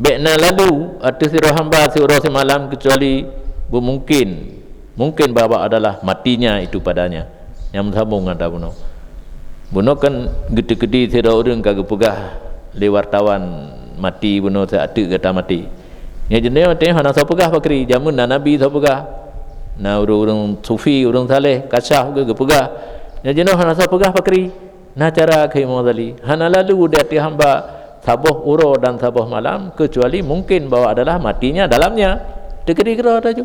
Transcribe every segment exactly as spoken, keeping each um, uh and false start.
Bék na lalu ateueh sidroe hamba siuroe simalam keucuali beumungken, mungken bahwa adalah matinya itu padanya. Nyang meusambong ngon tabunoe. Bunoe kan geuteukeudi sidroe ureuëng ka geupeugah lé wartawan, "Mati bunoe, siat teuk gata mati." Nyoe jinoe teuh hana soe peugah pakri, jameun na nabi soe peugah. Na ureuëng-ureuëng sufi, ureuëng saleh, kasyaf geupeugah. Nyoe jinoe hana soe peugah pakri. Na cara keu Imam Ghazali, hana lalu di ateueh hamba saboh uroe dan saboh malam, keucuali mungken bahwa adalah matinya dalamnya. Teukeudi keudroe taju.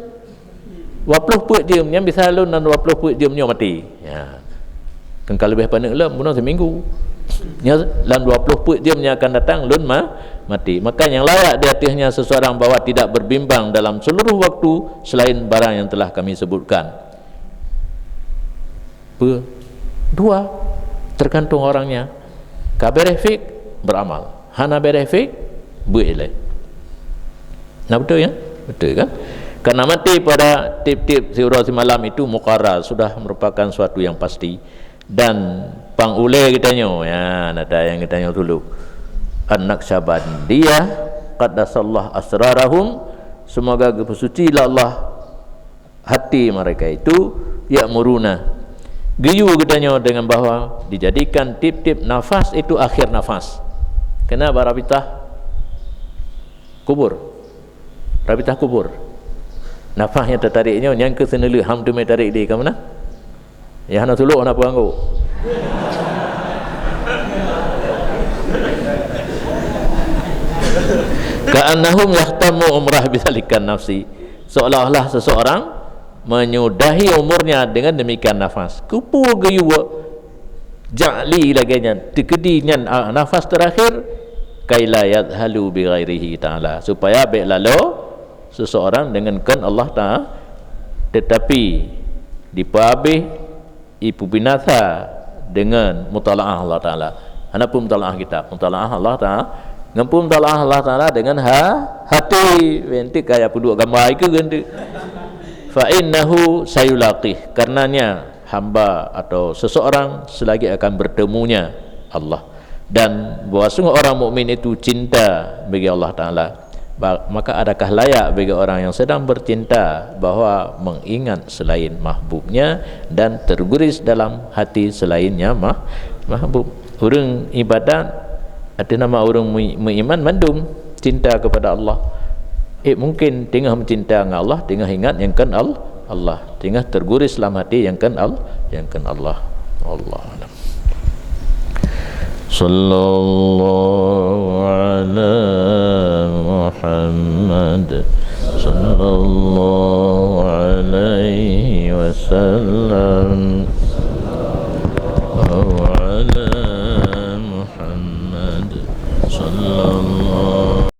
Dua ploh peuet jeuem nyan bisa lôn dan dua ploh peuet jeuem nyoe mati. Ya. Kan ka leubeh paneuk lom, bunoe seminggu. Nya, lam dua ploh peuet jeuem nyang akan datang lôn ma-, mati. Maka nyang layak di ateuehnya seseorang bahwa tidak berbimbang dalam seluruh waktu selain barang yang telah kami sebutkan. Pe-, dua, tergantung orangnya. Ka bereh fik, beramal. Hana bereh fik, beuilée. Nah, betul ya? Betul kan? Karena mati pada tiep-tiep siuroe simalam itu muqarrar, sudah merupakan suatu yang pasti. Dan pang ulée geutanyoe, ya, nada nyang geutanyoe tuluk. An-Naqsyabandiyah, qaddasallah asrarahum, semoga geupeusuci lé Allah hati mereka itu, ya'muruna, geuyue geutanyoe dengan bahwa dijadikan tiep-tiep nafas itu akhir nafas. Kenapa Rabitah kubur? Rabitah kubur. Nafas nyang teutarek nyoe, nyang keu seuneulheueh ham teumé tarek di ka meunan? Nyang hana tulok hana peuranggu. Ka'annahum yahtamu umrah bidzalikan nafsi. Seolah-olah seseorang menyudahi umurnya dengan demikian nafas. Keupeue geuyue jali lagée nyan, teukeudi nyan, ah, nafas terakhir, kaila yadhalu bi ghairihi ta'ala, supaya bék lalo seseorang dengan kon Allah Ta'ala, tetapi dipeuhabéh, ipeubinasa dengan mutalaah Allah Ta'ala. Hana peue mutalaah kitab, mutalaah Allah Ta'ala. Ngon peue mutalaah Allah Ta'ala? Dengan ha-, hati. Bentuk kaya peuduek gambar itu kan tu. Fa innahu sayulaqih, karenanya hamba atau seseorang selagi akan bertemunya Allah. Dan bahwa sungguh orang mukmin itu cinta bagi Allah Ta'ala. Ba-, maka adakah layak bagi orang yang sedang bercinta bahwa mengingat selain mahbubnya dan terguris dalam hati selainnya mah-, mahbub? Ureuëng ibadat ateueh nama ureuëng mui-, meuiman mandum cinta kepada Allah. Eh, mungkin teungoh meucinta ngon Allah, teungoh ingat nyang kon Al-, Allah, teungoh terguris lam hati nyang kon Al-, nyang kon Allah. Wallahu a'lam. Sallallahu ala Muhammad. Sallallahu alaihi wasallam. Wa ala